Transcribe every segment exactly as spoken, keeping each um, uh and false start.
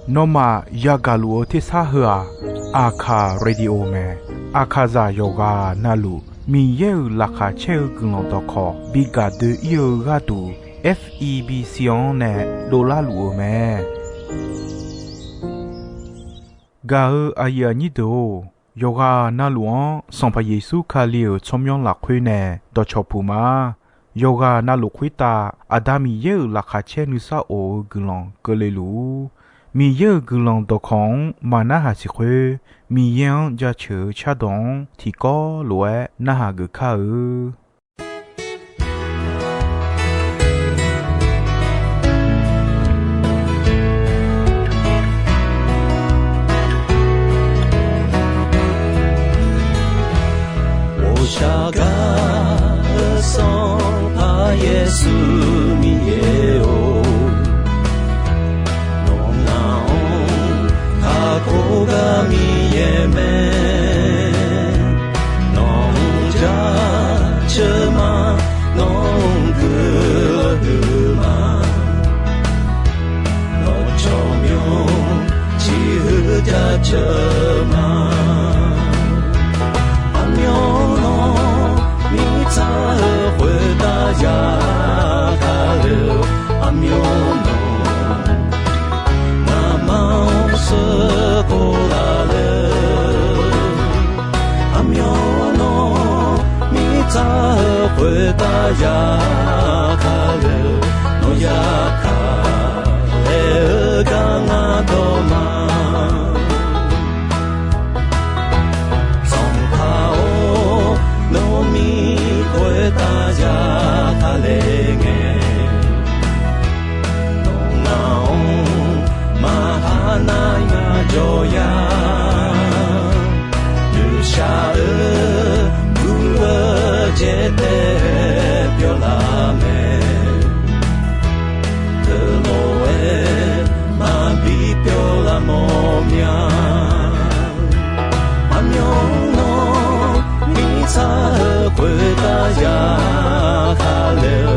Nawmaf yagaq luf-eu tersar heu-aq, Aqkaq Radio mae. Aqkaqzaq yawqghaq navluf Miqyaer-euq laqkhaq caer-eu guiqlanq dawqkawq bi gaq doe-ir-eu gharduq, F E B C-anr nae dovlar luf-eu mae. Gaq-eu aqyuif aqnyir deuq-or, yawqghaq navluf-anr Sanqpaq Yeqsur Kali-euq tsawrmyanr lafkhoer nae dawqcawq puq ma. Yawqghaq navluf khoertav Aqda Miqyaer-euq laqkhaq caer nuisar of-eu guiqlanq keuvle luf-ur. Miqyaer-euq guiqlanq dawqkawq-anr maqnarhaq siq khoer, Miqyaer-anr jaceuq-eu cardawq-anr tiqkawv lof-aer narhaq geuf kar-eu. 我想 Sanqpaq Yeqsur Miqyaer-or, nawq ngaq-anr kakhof gar Miqyaer mae. Nawq-anr jaceuq ma, nawq-anr guiqlanq huiq ma. Nawq tsawrmyanr ciqhuiq jaceuq ma. Aqmyan nawr mirtsaq-eu khoertav ya kale-eu, aqmyan nawr ngamaf-anr sheuqkhof laf le. Aqmyan nawr mirtsaq-eu khoertav ya kale-eu, nawq ya kale-eu gar ngar dawq ma. Sanqpaq-or, nawr mir khoertav ya kale ngae, nawq ngaq-anr maqha nar ngaq jawr ya. Noeqshaq-eu gur-eu jaetae-aer pyawr laf mae. Teulof-aer maqbi pyawr laf mawr mya. Aqmyan nawr mirtsaq-eu khoertav ya kale-eu,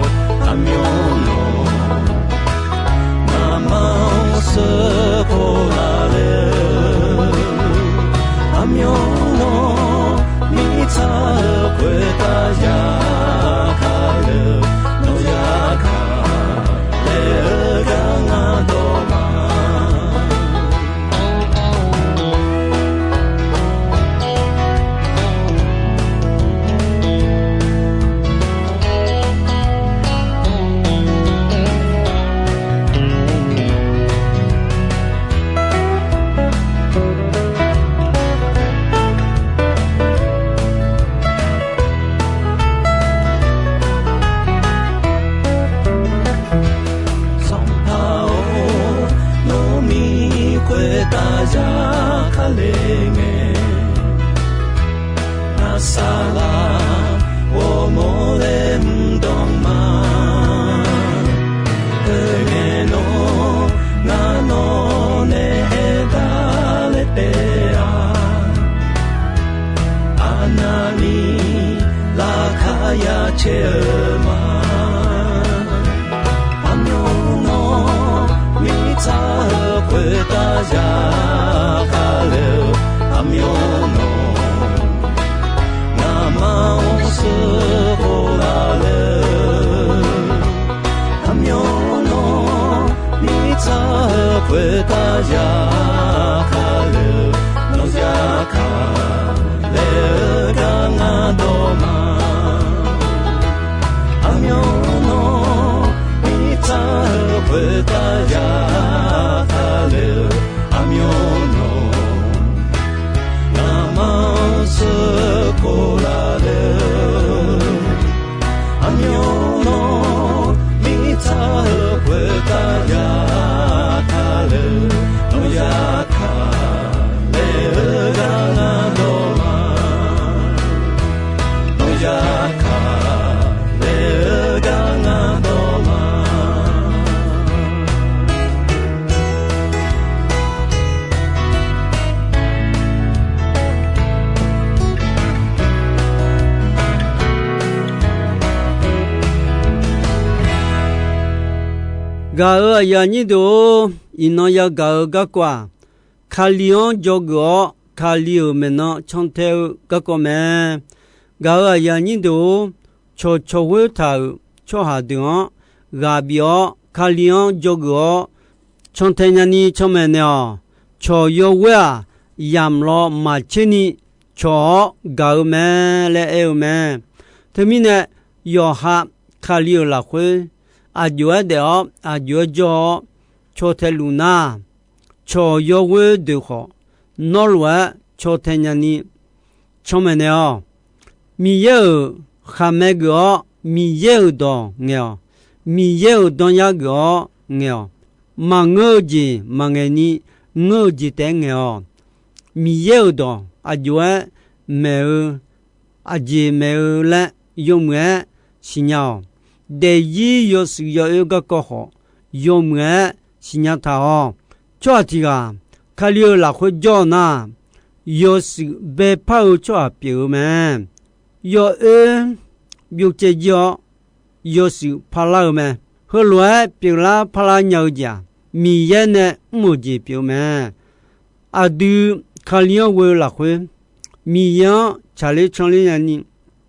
aqmyan nawr ngamaf-anr sheuqkhof laf le. Aqmyan nawr mirtsaq-eu khoertav ya kale-eu, nawq ya kale-eu gar ngar dawq ma. Sanqpaq-or, nawr mir khoertav ya kale ngae, ngar saqlaq ghawrmawr laer mr dawq ma. Teungae nawr ngar nawr nae aerdaq laer taef-a. Arnavni laqkhaq ya caer-eu ma. Aqmyan nawr mirtsaq-eu khoertav ya kale-eu, aqmyan nawr ngamaf-anr sheuqkhof laf le. Aqmyan nawr mirtsaq-eu khoertav ya kale-eu, nawq ya kale-eu gar ngar dawq ma. Aqmyan nawr mirtsaq-eu khoertav ya kale-eu, aqmyan nawr ngamaf-anr sheuqkhof laf le. Aqmyan nawr mirtsaq-eu khoertav ya kale-eu, nawq ya kale-eu gar ngar dawq Gaq-euq aqyuif aqnyir deuq-or, iqnan yagaq-eu garkawv-aq, Kali-anr dzawgeuf-awr, Kali-euq maeqnan cantae-eu garkawv mae. Gaq-euq aqyuif aqnyir deuq-or, cawqcawq ghoer taq-euq tsawrhaq deuq-anr ghaq bif-awr, Kali-anr dzawgeuf-awr, cantae nyani canmaeq naeq-awq. Cawq yawghoer-aq, yamq law maqtser ni cawq-awr gaq-eu mae laer aer-eu mae. Teumirnae, yawqha Kali-euq lafkhoer aqjox-aer daef-awr aqjox-aer jawr-awr caw tae luf nar, cawq yawghoer deuq khawf, nawr lof-aer caw tae nyani canmaeq naeq-awq. Miqyaer-euq khaqmae geuf-awr Miqyaer-euq dawq ngaeq-awq. Miqyaer-euq danyar geuf-awr ngaeq-awq. Maqngeur-eu jeq maqngaeq ni, ngeur-eu jeq taef-aer ngaeq-awq. Miqyaer-euq dawq aqjox-aer maeq-eu, aqjeq maeq-eu laer yawmuiq-aer siqnya-awq. Daefzir yawshuif yawoer garkawv khawf, yawmuiq-aer siqnya taq-awq. Tsawrhaq tiq ghaq Kali-euq lafkhoer jawr-eu nar, yawshuif baepar-eu tsawrhaq pyeuf-eu mae. Yawoer byovcaev jir-awr, yawshuif parlar-eu mae. Heulof-aer pyeuflar parlar nya-eu jeq-aq, Miqyaer nae mr-euq jeq pyeuf-eu mae. Aqdui Kali-anr ghoe-eu lafkhoer, Miqyaer-anr tsaqler canler nyani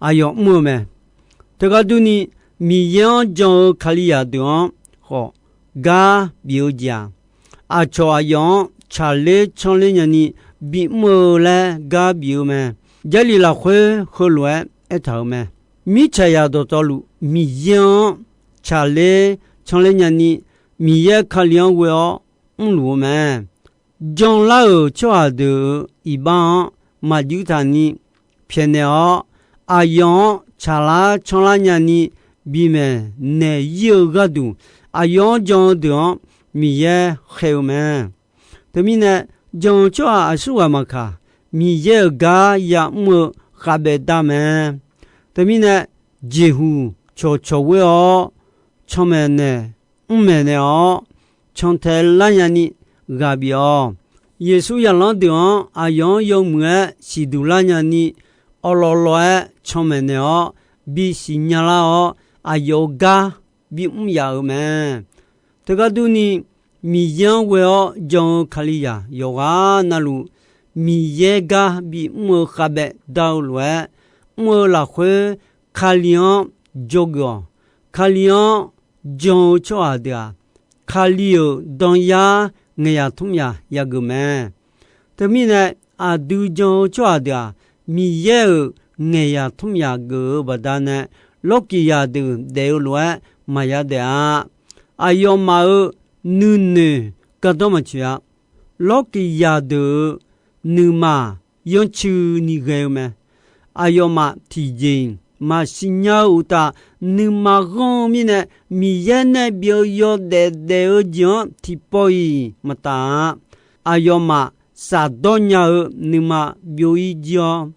aqyawf mr-eu mae. Teugar durni, Miqyaer-anr jan-eu Kalizaq deuq-anr khawf gar bif-eu jeq-aq, aqcawq aqyawf-anr tsaqler canler nyani bimr-eu laer gar bif-eu mae. Jarlif lafkhoer heulof-aer aertaq-euq mae. Mirtsaqzaq dawqtawvluf Miqyaer-anr tsaqler canler nyani Miqyaer Kali-anr ghoe-awr mrluf-eu mae. Janlar-euq tsawrhaq deuq-euq iqbax-anr maqjuir taqni pyaeqnaeq-awr, aqyawf-anr tsaqlar canlar nyani bimaeq naeq-ir-eu gharduq, aqyawf-anr jan-eu deuq-anr Miqyaer khaeq-eu mae. Teumirnae, jan-eu tsawrhaq aqsurghaq maqkaq, Miqyaer-euq gar ya'mr-eu khavbaev dar mae. Teumirnae, jeqhuq cawqcawq ghoer-awr, canmaeq naeq, mrmaeq naeq-awr, cantae lar nyani ghaq bif-awq. Yeqsur zaqlanr deuq-anr aqyawf-anr yawmuiq-aer siqduq lar nyani, awqlawv lawv-aer canmaeq naeq-awr, bisiq nyalar-awr, aqyawf-euq gar bimr yaf-euq mae. Teugar durni, Miqyaer-anr ghoe-awr jan-eu Kalizaq yawqghaq navluf, Miqyaer gar bimr-eu khavbaev dar-eu lof-aer, mr-eu lafkhoer Kali-anr dzawgeuf-awq. Kali-anr jan-eu tsawrhaq deuq-aq, Kali-euq danyar ngaeqyaq tmr yaq yageuf mae. Teumirnae, aqdui jan-eu tsawrhaq deuq-aq, Miqyaer-euq ngaeqyaq tmr yaq geuf-eu baqdanae, lawrkiq zaqdeuq daef-eu lof-aer maqya daef-a. Aqyawfmaf-euq nuinoeq gardanr maqtsoeq-a. Lawrkiq zaqdeuq-euq nuima yancuini ghae-eu mae. Aqyawfmaf tiqjeq-iq maqsiq nya-eu uqtaf, nuima ghanr-eu mirnae, Miqyaer nae bif-eu yawdaef daef-eu jeq-anr tiqpawf-iq maqtaf-a. Aqyawfmaf shafdawr nya-eu nuima byov-ir jir-awr,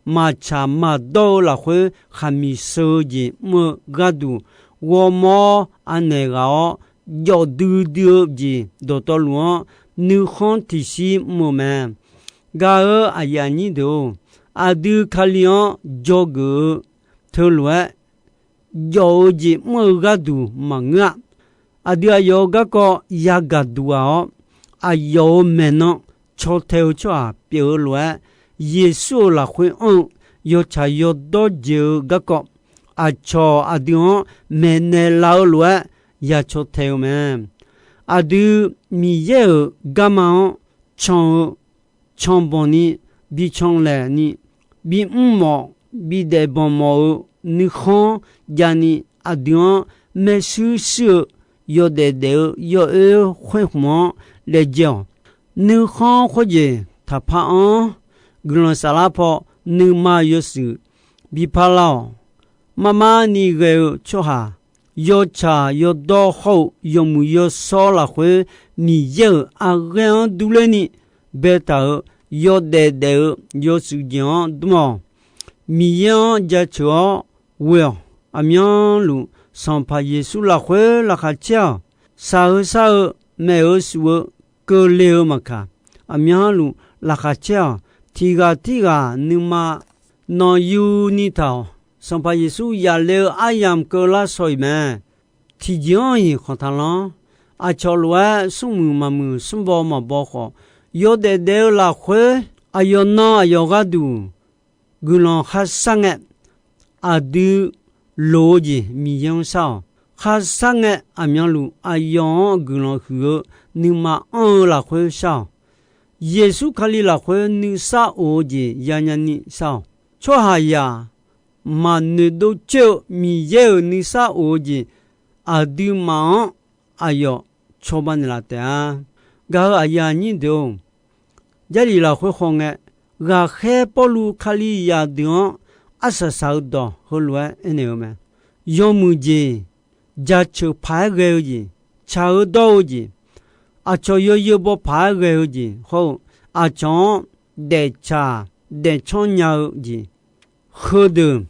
maqtsaq maqdawr-eu lafkhoer khaqmiq sheu-eu jeq mr-eu gharduq, ghawrmawr anaeq ghaq-awr, jawf duidui-eu jeq dawqtawvluf-anr nuikhanr tiqshir mr-eu mae. Gaq-eu aqyuif aqnyir deuq-or, aqdui Kali-anr dzawgeuf-eu teulof-aer jawf-eu jeq mr-eu gharduq maqngeur-a. Aqdui aqyawf-euq garkawv yagaq duq ghaq-awr, aqyawf-euq maeqnan caw tae-eu tsawrhaq pyeuf-eu lof-aer, Yeqsur-euq lafkhoer anr-eu yawtsaq yawdawr jeq-eu garkawv, aqcawq aqdui-anr maeqnaeq laf-eu lof-aer ya caw tae-eu mae. Aqdui Miqyaer-euq garma-anr can-eu canbanq ni, bican laeq ni, bimr mawf, bidaef banq mawf-eu nuikhanr javni, aqdui-anr maershuir shuir-eu yawdaef daef-eu yawoer khoer hmq-anr laejae-awq. Nuikhanr khoerjeq taqpar-anr guiqlanq saflar paw nuima yawshuif bi parlar-awq. Marmar ni ghae-eu tsawrhaq, yawtsaq yawdawr hawr-eu yawmuiq yawshawr lafkhoer, Miqyaer-euq aqghaer-anr durler ni baetaq-euq yawdaef daef-eu yawshuif jeq-anr dmr-awq. Miqyaer-anr jaceuq-awr ghoe-awq. Aqmyanluf Sanqpaq Yeqsur lafkhoer laqkhaq caer-awq. Shaq-eu shar-eu, maeq-eu shuf-eu, keuvle-eu maqkaq, aqmyanluf laqkhaq caer-awq. Tiq ghaq tirghaq nuima nanqyuni taq-awq. Sanqpaq Yeqsur yafle-eu aryamq keuvlar shaw-iq mae. Tiqjeq-anr-iq khanq taqlanr. aqcawq lof-aer smrmuiq maqmuiq, smrbaw maqbaw khawf, yawdaef daef-eu lafkhoer, aqyawf nan aqyawf gharduq guiqlanq kharshar ngae, aqdui loq-eu jeq Miqyaer-anr shar-awq. Kharshar ngae, aqmyanluf aqyawf-anr guiqlanq huiq-eu nuima anr-eu lafkhoer shar-awq. Yeqsur Kali lafkhoer nuisar of-eu jeq yanya ni shar-awq. Tsawrhaqzaq maqnoeqdov coer-eu Miqyaer-euq nuisar of-eu jeq aqduimaf-anr aqyawf cawba naeqlaf taef-a. Gaq-euq aqyuif aqnyir deuq-or, Jarlif lafkhoer khawf ngae, ghaqkhaer Pawrluv Kalizaq deuq-anr arsaq saq-eu dawq heulof-aer aernaeq-eu mae. Yawmuiq jeq, jaceuq paq-aer ghae-eu jeq, tsaq-eu dawr-eu jeq, aqcawq yawzeu baw paq-aer ghae-eu jeq hawr-eu, aqcawq-anr daeftsaq daefcanr nya-eu jeq, heudeuq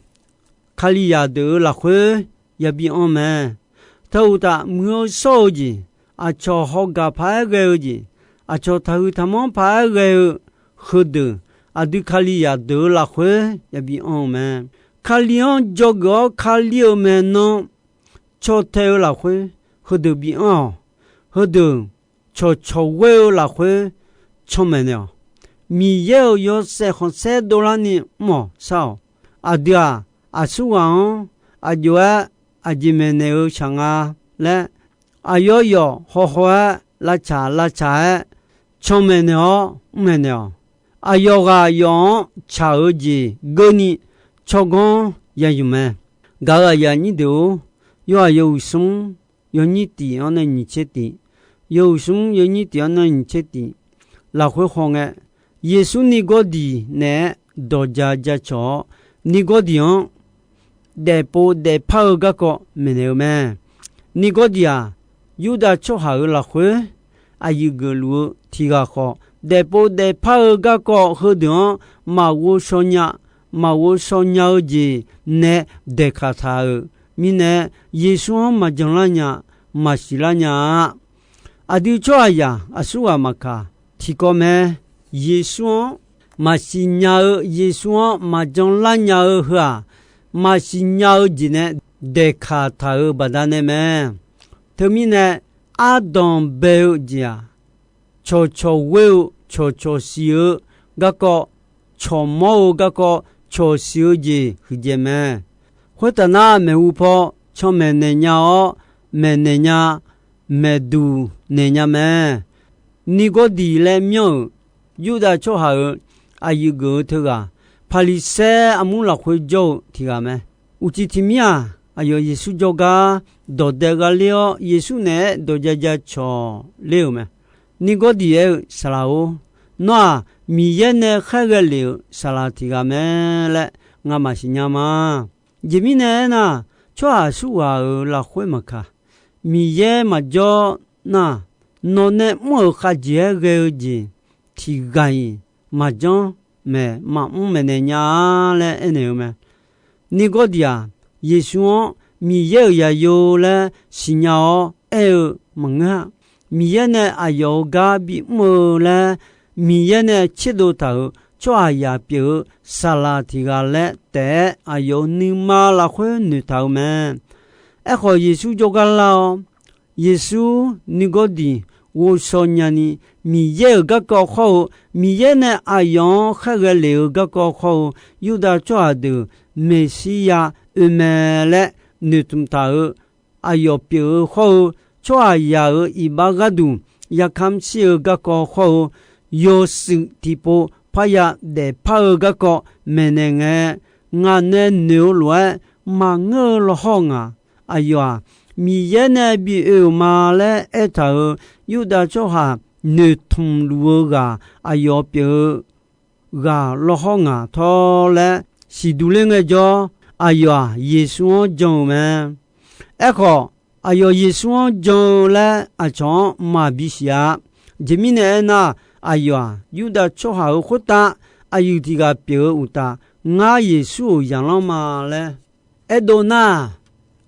Kalizaq deuq-euq lafkhoer yabi anr mae. Teu uqtaf, muiq-eu shawr-eu jeq, aqcawq hawgaq paq-aer ghae-eu jeq, aqcawq taqhuiq taqmanr paq-aer ghae-eu heudeuq, aqdui Kalizaq deuq-euq lafkhoer yabi anr-eu mae. Kali-anr dzawgeuf-awr Kali-euq maeqnan caw tae-eu lafkhoer heudeuq bi anr-awq. Heudeuq cawqcawq ghoer-eu lafkhoer canmaeq naeq-awq. Miqyaer-euq yawshaef khanqsaer dovlarni mr-awq shar-awq. Aqdui-aq, aqsurghaq-anr aqjox-aer aqjeq maeqnaeq-eu shaq nga laer, aqyawf yawf hawhaw-aer lavtsaq lavtsaq-aer canmaeq naeq-awr mrmaeq naeq-awq. Aqyawf ghaq yawf-anr tsaq-eu jeq geurni tsawrganr ya yuf mae. Gaq-euq aqyuif aqnyir deuq-or, yawhaq yawhuiq smr yawnyir tiq-anr nae nyiq tser tiq, yawhuiq smr yawnyir tiq-anr nae nyiq tser tiq lafkhoer hawngae, Yeqsur Niqgawrdiq naeq-aer dawq ja jacawq-awr, Niqgawrdiq-anr daefpov daefpar-eu garkawv maeqnaeq-eu mae. Niqgawrdiq-aq, Yurdav tsawrhaq-euq lafkhoer aqyuif geufluf-eu tiq ghaq khawf, daefpov daefpar-eu garkawv heudeuq-anr maqghov shaw nya, maqghov shaw nya-eu jeq nae daeqkaq taq-euq mirnae, Yeqsur-anr maqjan lar nya, maqsiq lar nya-a. Aqdui tsawrhaqzaq aqsurghaq maqkaq, tiqkawv mae. Yeqsur-anr maqsiq nya-eu, Yeqsur-anr maqjan lar nya-eu heu-aq, maqsiq nya-eu jeq nae daeqkaq taq-euq baqdanae mae. Teumirnae, ardanq bae-eu jeq-aq, cawqcawq ghoer-eu, cawqcawq siq-eu garkawv, cawqmawr-eu garkawv, cawqsiq-eu jeq huiqdzaeq mae. Khoertaf nar, maeqhu paw canmaeq naeq nya-awr, maeqnaeq nya, maeqduq naeq nya mae. Niqgawrdiq laer myanr-euq Yurdav tsawrhaq-euq aqyuif geuf-eu teughaq, Paqliqsaer armur lafkhoer jawr-eu tiq ghaq mae. Uqcif tiq mir-aq, aqyawf Yeqsur jawrgar dawq dae gha ler-awr, Yeqsur naeq-aer dawq ja ja cawq ler-euq mae. Niqgawrdiq aer-eu, Saqlaq-or, nawr-aq, Miqyaer nae khaerghae lef-euq saqlaq tiq ghaq mae laer ngamaf siqnya ma. Aqjeq mirnae aernar, tsawrhaq aqsurghaq-euq lafkhoer maqkaq, Miqyaer maqjawr nar, nawq nae mr-euq khavjeq-aer ghae-eu jeq tiq ghaq-iq maqjanr maeq maqmr maeqnaeq nya-a laer aernaeq-eu mae. Niqgawrdiq-aq, Yeqsur-anr Miqyaer-euq zaqyo laer siqnya-awr aer-eu maqngeur-a. Miqyaer nae aqyawf-euq gar bimr-eu laer, Miqyaer nae tserdov taq-euq tsawrhaqzaq pyeuf-eu saqlaq tiq ghaq laer taef-aer aqyawf-euq nuima lafkhoer noeqtaq-eu mae. Aerkhawf, Yeqsur jawrgar lar-awr, Yeqsur Niqgawrdiq ghovshaw nyani, Miqyaer-euq garkawv khawr-eu, Miqyaer nae aqyawf-anr khaerghae lef-eu garkawv khawr-eu, Yurdav tsawrhaq deuq Meqsirya oe mae laer noeqtmq taq-euq, aqyawf pyeuf-eu khawr-eu, tsawrhaqzaq-euq iqbax gharduq yakamr shir-eu garkawv khawr-eu, yawshuif tiqpov parya daefpar-eu garkawv maeqnaeq ngae, ngaq nae noeq-eu lof-aer maqngeur-eu lawhawr ngaq. Aqyawf-aq, Miqyaer nae bi oe-euq ma laer aertaq-euq Yurdav tsawrhaq noeqtmq luf-eu ghaq aqyawf pyeuf-eu ghaq lawhawr ngaq tawr laer siqduq ler ngaejawr, aqyawf-aq, Yeqsur-anr jan-eu mae. Aerkhawf, aqyawf Yeqsur-anr jan-eu laer aqcawq-anr maqbi siq-a. Aqjeq mirnae aernar, aqyawf-aq, Yurdav tsawrhaq-euq khoertav aqyuif tiq ghaq pyeuf-eu uqtaf, ngar Yeqsur-euq zaqlanr ma laer aerdov nar,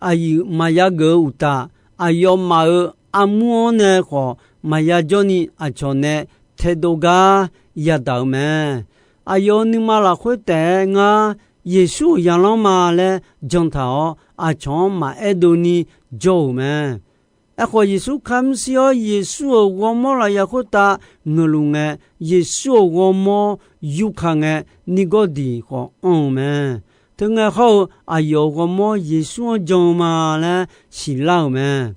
aqyuif maqya geuf-eu uqtaf, aqyawfmaf-euq armur-anr nae khawf maqya jawrni aqcawq nae taedov gar yadaq-euq mae. Aqyawf-euq nuima lafkhoer taef-aer ngar Yeqsur-euq zaqlanr ma laer jantaq-awr, aqcawq-anr maqaer dovni jawr-euq mae. Aerkhawf, Yeqsur kamr shir-awr, Yeqsur-euq ghawrmawr lafyaq khoertav ngeuqluf ngae, Yeqsur-euq ghawrmawr yurka ngae, Nirgawrdiq khawf anr-eu mae. Teungae hawr-eu aqyawf-euq ghawrmawr Yeqsur-anr jan-eu ma laer siqlar-euq mae.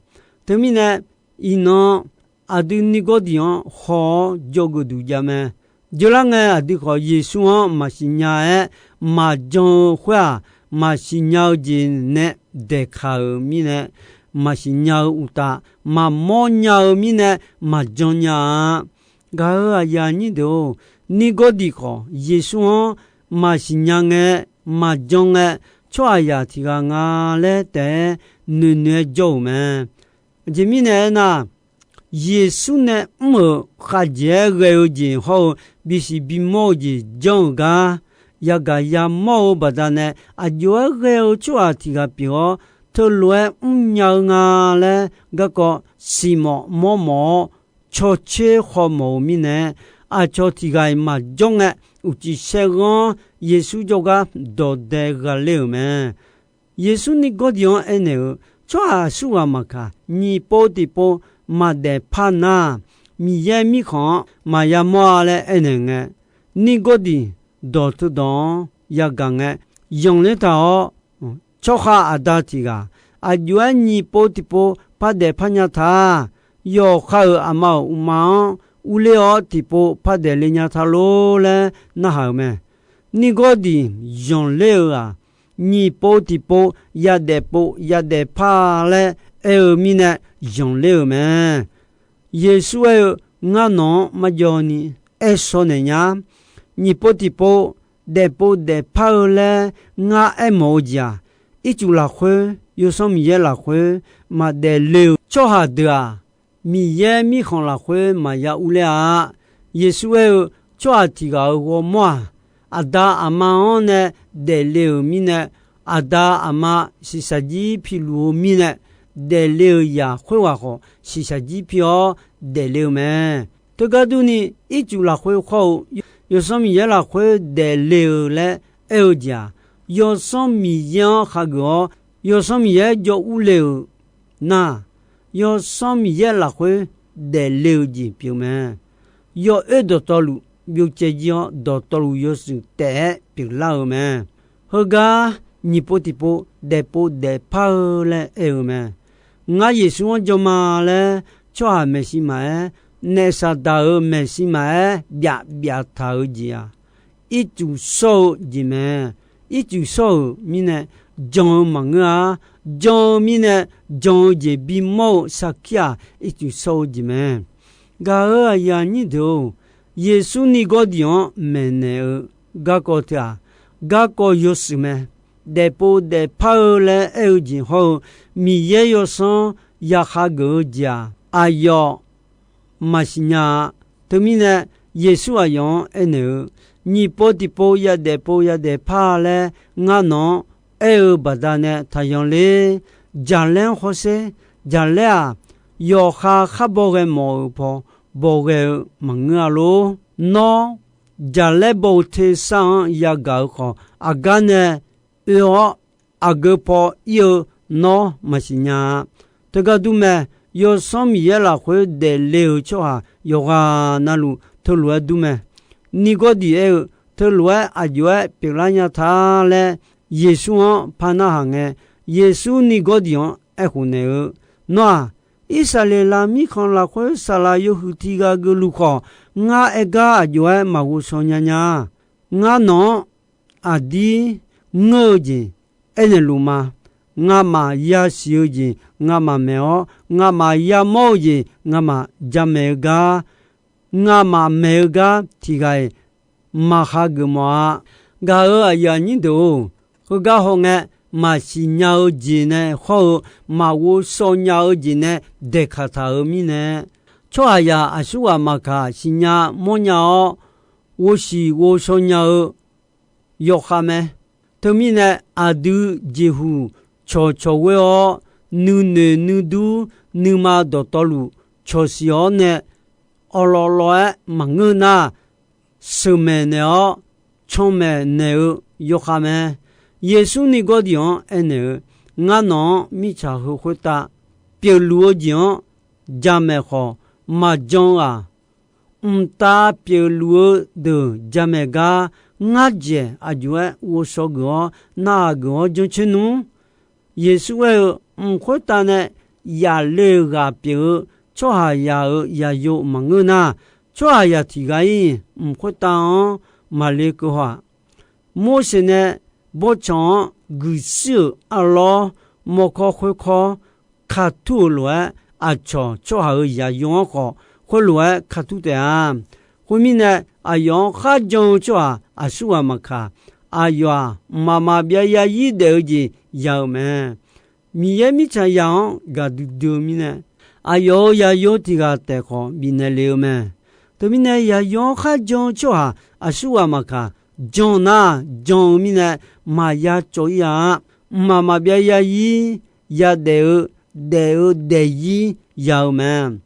Teumirnae, iqnan aqdui Nirgawrdiq-anr haw-awr jawrgeuf duq jav mae. Jeular ngae, aqdui khawf Yeqsur-anr maqsiq nya-aer maqjan-eu khoer-aq, maqsiq nya-eu jeq nae daeqkaq-euq mirnae, maqsiq nya-eu uqtaf, maqmawr nya-eu mirnae maqjan nya-a. Gaq-euq aqyuif aqnyir deuq-or, Nirgawrdiq khawf Yeqsur-anr maqsiq nya ngae, maqjan ngae, tsawrhaqzaq tiq ghaq nga laer taef-aer noeqnoeq-aer jawr-euq mae. Aqjeq mirnae aernar, Yeqsur nae mr-euq khavjeq-aer ghae-eu jeq hawr-eu bisiq bimawr-eu jeq janr-euq gar yagaq yamawr-eu baqdanae, aqjox-aer ghae-eu tsawrhaq tiq ghaq pyeuf-awr, teulof-aer mrnya-eu nga laer garkawv siqmawf mawrmawf-awr, cawtser khawmawf-eu mirnae, aqcawq tiq ghaq-iq maqjawr ngae, uqcif saerghanr Yeqsur jawrgar dawqdae ghaqler-euq mae. Yeqsur Nirgawrdiq-anr aernaeq-eu, Tsawrhaq aqsurghaq maqkaq, nyiq pov tiqpov maqdaef par nar, Miqyaer Mirkhanq-anr maqya mawr-a laer aernaeq ngae, Nirgawrdiq dawq teudawq-anr yagaq ngae, yanqler taq-awr, tsawrkhav aqda tiq ghaq, aqjox-aer nyiq pov tiqpov par daef par nya ta. Yawqha-euq aqma-euq uqma-anr urler-awr tiqpov par daefle nya ta lor laer narhaq-euq mae. Nirgawrdiq yanqler-eu-aq, nyiq pov tiqpov yadaef pov yadaef par laer aer-eu mirnae yanqler-euq mae. Yeqsur aer-eu, Ngar nawq-anr marjawv ni aershawr naeq nya. Nyiq pov tiqpov daefpov daefpar-eu laer ngar aermawf-eu jeq-aq, ircuf lafkhoer, Yawsanr Miqyaer lafkhoer maqdaefle-euq tsawrhaq deuq-aq, Miqyaer Mirkhanq lafkhoer maqya urler-a. Yeqsur aer-eu, Tsawrhaq tiq ghaq-euq ghawrmawr-aq, aqda aqma-anr nae daefle-euq mirnae, aqda aqma shiqshaq jir piluf-eu mirnae, daefle-euq yaq khoerghaq khawf shiqshaq jir pi-awr daefle-eu mae. Teugar durni, ircuf lafkhoer khawr-eu Yawsanr Miqyaer lafkhoer daefle-eu laer aer-eu jeq-aq, Yawsanr Miqyaer-anr khageuf-awr, Yawsanr Miqyaer jawr urle-euq nar, Yawsanr Miqyaer lafkhoer daefle-eu jeq pyeuf mae. Yawoer dawqtawvluf byovcaev jir-awr, dawqtawvluf yawshuif taef-aer pyeuflar-eu mae. Heugar nyiq pov tiqpov daefpov daefpar-eu laer aer-eu mae. Ngar Yeqsur-anr jan ma laer tsawrhaq maeqshi maqaer, naef Saqdaq-euq maeqshi maqaer, byaf byaf taq-eu jeq-aq, ircuf shawr-eu jeq mae. Ircuf shawr-euq mirnae jan-eu maqngeur-a. Jan-eu mirnae jan-eu jeq bimawr-eu sarkir-aq, ircuf shawr-eu jeq mae. Gaq-euq aqyuif aqnyir deuq-or, Yeqsur Nirgawrdiq-anr maeqnaeq-eu garkawv teu-aq, garkawv yawshuif mae. Daefpov daefpar-eu laer aer-eu jeq hawr-eu, Miqyaer Yawsanr ya khageuf-eu jeq-aq, aqyawf maqsiq nya-a. Teumirnae, Yeqsur aqyawf-anr aernaeq-eu, Nyiq pov tiqpov yadaef pov yadaef par laer ngar nawq-anr aer-eu baqdanae taqyan ler. Jaqlaer-anr hawsher. Jaqlaer-aq, yawqha khar bawghae mawf-euq paw bawghae-eu maqngeur-a lor. Nawr, jaqlaer baw-eu tersar-anr yagaq-eu khawf, aqgar nae oe-awr aqgeu paw ir-eu nawr maqsiq nya-a. Teugar dur mae. Yawsanr Miqyaer lafkhoer daefle-euq tsawrhaq yawqghaq navluf teulof-aer dur mae. Nirgawrdiq aer-eu, Teulof-aer aqjox-aer pyeuflar nya ta laer Yeqsur-anr par narhaq ngae, Yeqsur Nirgawrdiq-anr aerkhof naeq-eu, Nawr-aq, Irsaqleqlav mirkhanq lafkhoer saqlaq yawhuiq tiq ghaq geufluf khawf, ngar aer gar aqjox-aer maqghovshaw nya nya. Ngar nawq-anr aqdir ngeur-eu jeq aernaeq luf ma. Ngamaf yasiq-eu jeq ngamaf maeq-awr, ngamaf yamawr-eu jeq ngamaf jamaeq-eu gar, ngamaf maeq-eu gar tiq ghaq-iq maqhageuf mawf-a. Gaq-euq aqyuif aqnyir deuq-or, heugar hawngae, maqsiq nya-eu jeq nae hawr-eu, maqghovshaw nya-eu jeq nae daeqkaq taq-euq mirnae, tsawrhaqzaq aqsurghaq maqkaq siqnya mawrnya-awr, ghovshiq ghovshaw nya-eu yawkhav mae. Teumirnae, aqdui jeqhuq cawqcawq ghoer-awr, nuinoeq nuidur nuima dawqtawvluf cawqshiq-awr nae, awqlawvlawv-aer maqngeur nar, sheuqmaeq naeq-awr canmaeq naeq-eu yawkhav mae. Yeqsur Nirgawrdiq-anr aernaeq-eu, Ngar nawq-anr mirtsaq heu khoertav pyeufluf-eu jeq-anr jamaeq khawf maqjan-eu-aq, mqtav pyeufluf-eu deuq jamaeq gar ngar dzaeq aqjox-aer ghovshaw geuf-awr narhaq geuf-awr jancoer nmr. Yeqsur aer-eu, Mq khoertav nae yaf le-euq ghaq pyeuf-eu tsawrhaqzaq-euq zaqyo maqngeur nar, tsawrhaqzaq tiq ghaq-ir mq khoertav-anr maqle keuv haw-aq. Morseq nae bawrtsanq-anr guiqshuir-euq arlawr mawrkawr khoerkawr katur-euq lof-aer, aqcawq tsawrhaq-euq zaqyo-anr khawf khoerlof-aer katur taef-a. Khoermirnae, aqyawf-anr kharjan-eu tsawrhaq aqsurghaq maqkaq, aqyawf-aq, mqmaq maqbyav zarzir daef-eu jeq ya-euq mae. Miqyaer mirtsaqzaq-anr gaqdui dui-eu mirnae, aqyawf-euq zaqyo tiq ghaq taef khawf bifnaeq le-eu mae. Teumirnae, zaqyo-anr kharjan-eu tsawrhaq aqsurghaq maqkaq, jan nar jan-eu mirnae maqya cawv-ir-a. Mqmaq maqbyav zarzir yadaef-eu, daef-eu daefzir ya-eu mae.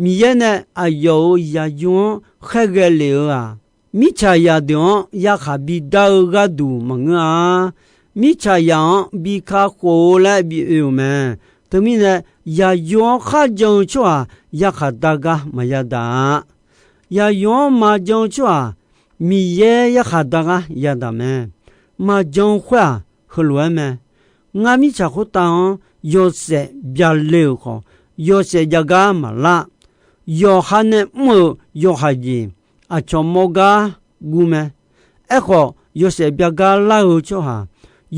Miqyaer nae aqyawf-euq zaqyo-anr khaerghae lef-eu-aq, mirtsaqzaq deuq-anr yarkhaq bidar-eu gharduq maqngeur-a. Mirtsaqzaq-anr bi kakhof-eu laer bi oe-euq mae. Teumirnae, zaqyo-anr kharjan-eu tsawrhaq yarkhaq dar gar maqya daq-a. Zaqyo-anr maqjan-eu tsawrhaq Miqyaer yarkhaq dar gar yadaq mae. Maqjan-eu khoer-aq, heulof-aer mae. Ngar mirtsaq khoertav-anr yawshaef byale-euq khawf, yawshaef jav gar maqlar. Yawqha nae mr-euq yawhaiq jeq aqcawq mawr gar guv mae. Aerkhawf, yawshaef byav gar lar-eu tsawrhaq,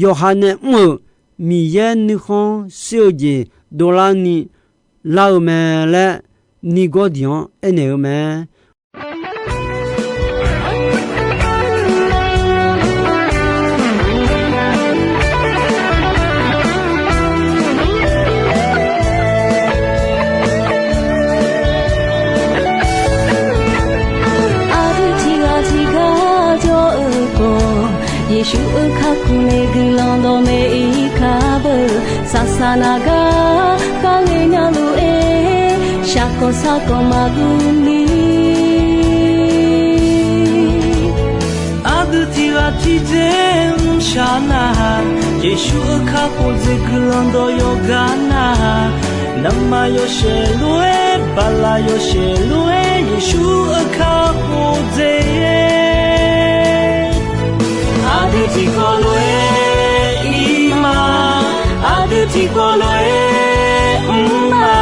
yawqha nae mr-euq Miqyaer nuikhanr shir-eu jeq dovlar ni lar-eu mae laer, Niqgawrdiq-anr aernaeq-eu mae. Aqdui tiq ghaq tiq gar jawr-eu khawf, Yeqsur-euq kakhof nae guiqlanq dawqmaeq-ir ka beu. Saqsaq naq gar kharle nya lof-aer, shaqkawq saqkawq maqguv ni. Aqdui tiq ghaq tiq dzae mrshaq nar-aq, Yeqsur-euq kakhof dzaeq guiqlanq dawq yawqgar nar-aq, navmaqtser yawshaef lof-aer, bala yawshaef lof-aer, Yeqsur-euq kakhof dzaeq-aer. Aqdui tiqkawv lof-aer ir ma, aqdui tiqkawv lof-aer mr ma.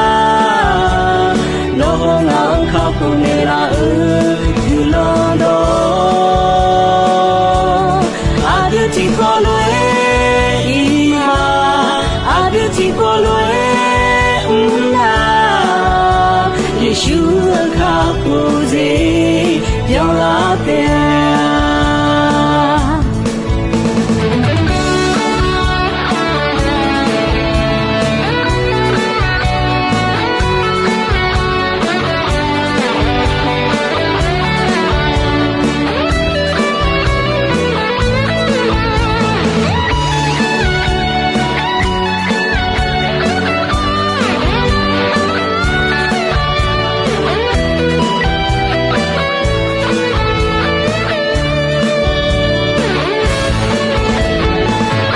Nawr haw ngaq-anr kakhof naeqlaf-euq guiqlanq dawq. Aqdui tiqkawv lof-aer ir ma, aqdui tiqkawv lof-aer mr na. Yeqsur-euq kakhof dzaeq byanlar taef-a.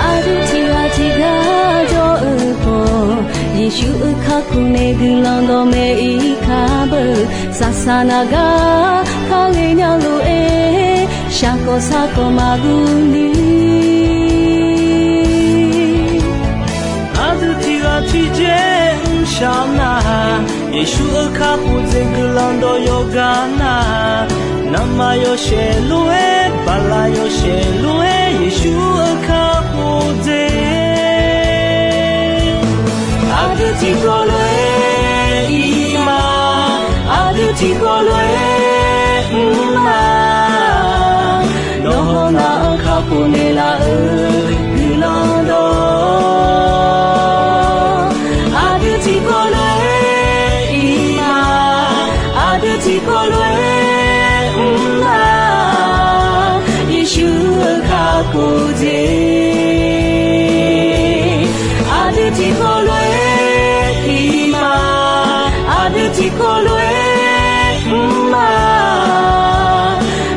Aqdui tiq ghaq tiq gar jawr-eu khawf, Yeqsur-euq kakhof nae guiqlanq dawqmaeq-ir ka beu. Saqsaq naq gar kharle nya lof-aer, shaqkawq saqkawq maqguv ni. Aqdui tiq ghaq tiq dzae mrshaq nar-aq, Yeqsur-euq kakhof dzaeq guiqlanq dawq yawqgar nar-aq, navmaqtser yawshaef lof-aer, bala yawshaef lof-aer, Yeqsur-euq kakhof dzaeq. Aqdui tiqkawv lof-aer ir ma, aqdui tiqkawv lof-aer mr ma. Nawr haw ngaq-anr kakhof naeqlaf-euq guiqlanq dawq. Aqdui tiqkawv lof-aer ir ma, aqdui tiqkawv lof-aer mr ma. Yeqsur-euq kakhof dzaeq. Aqdui tiqkawv lof-aer ir ma, aqdui tiqkawv lof-aer mr ma.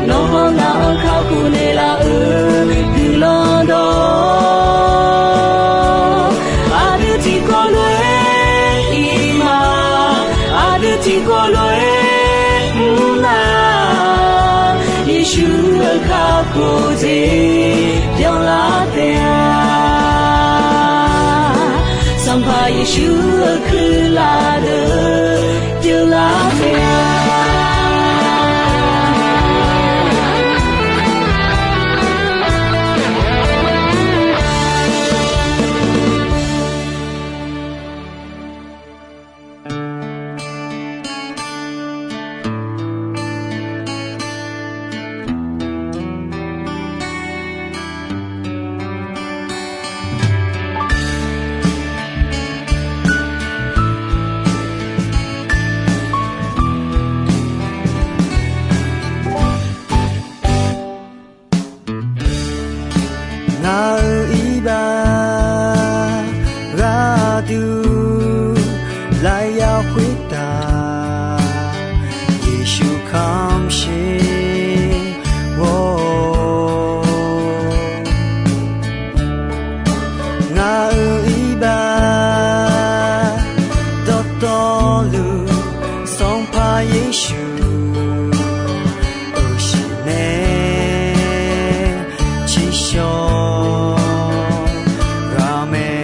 Nawr haw ngaq-anr kakhof naeqlaf-euq guiqlanq dawq. Aqdui tiqkawv lof-aer Tiqkawv lof-aer mr nar, Yeqsur-euq kakhof jeq byanlar taef-a. Sanqpaq Yeqsur-euq kuirlaf deuq pyeuflar taef-a. Ngaq-euq iqbax gharduq lafyaq khoertav Yeqsur kamq sher-awq. Ngaq-euq iqbax dawqtawvluf Sanqpaq Yeqsur-euq shiq nae tsiqshawq ghaq mae.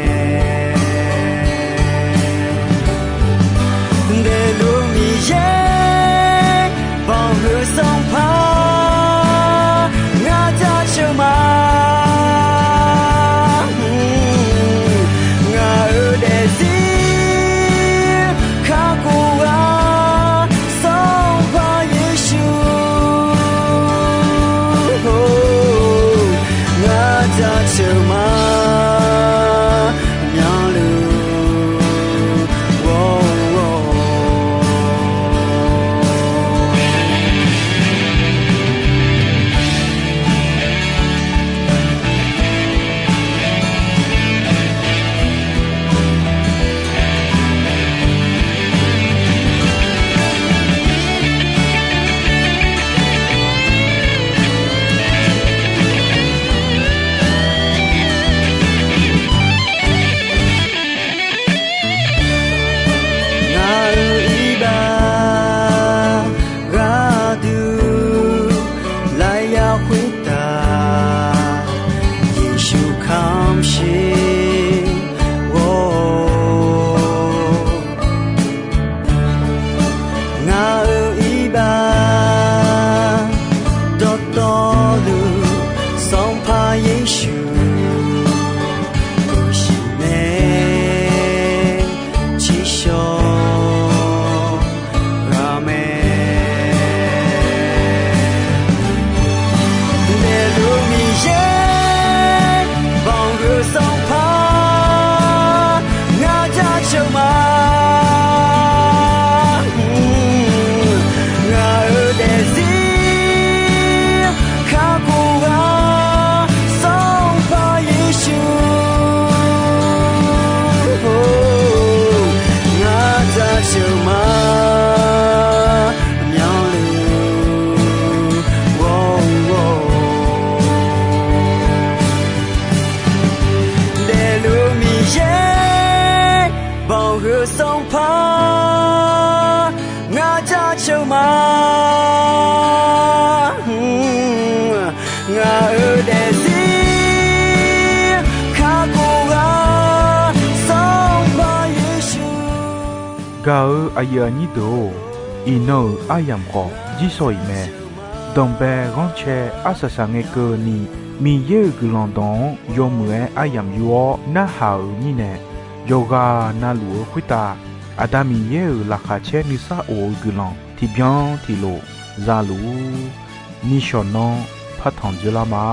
Daefluf Miqyaer banqhuiq Sanqpaq ngar jaceuq ma. Ngaq-euq daefzir kakhof ghaq Sanqpaq Yeqsur ngar jaceuq ma. Myanluf ghawr-eu Ngaq-euq iqbax gharduq lafyaq khoertav Yeqsur kamq sher-awq. Ngaq-euq iqbax dawqtawvluf Sanqpaq Yeqsur-euq shiq nae tsiqshawq ghaq mae. Daefluf Miqyaer banqhuiq Sanqpaq ngar jaceuq ma. Ngaq-euq daefzir kakhof ghaq Sanqpaq Yeqsur ngar jaceuq ma. Myanluf ghawr-eu daefluf Miqyaer banqhuiq Sanqpaq ngar jaceuq ma. Ngaq-euq daefzir kakhof ghaq Sanqpaq Yeqsur. Gaq-euq aqyuif aqnyir deuq-or, iqnan-euq aryamq khawf jirsawq iq mae. Danqbae ghanrcae arsaq saq ngae keuvni, Miqyaer-euq guiqlanq dawq-anr yawmuiq-aer aryamq yur-awr narhaq-euq mirnae, yawqghaq navluf-eu khoertav Aqda Miqyaer-euq laqkhaq caer nuisar of-eu guiqlanq tiqbyan tiqlof za luf-ur. Nishawq nanr partanq dzoerlar ma.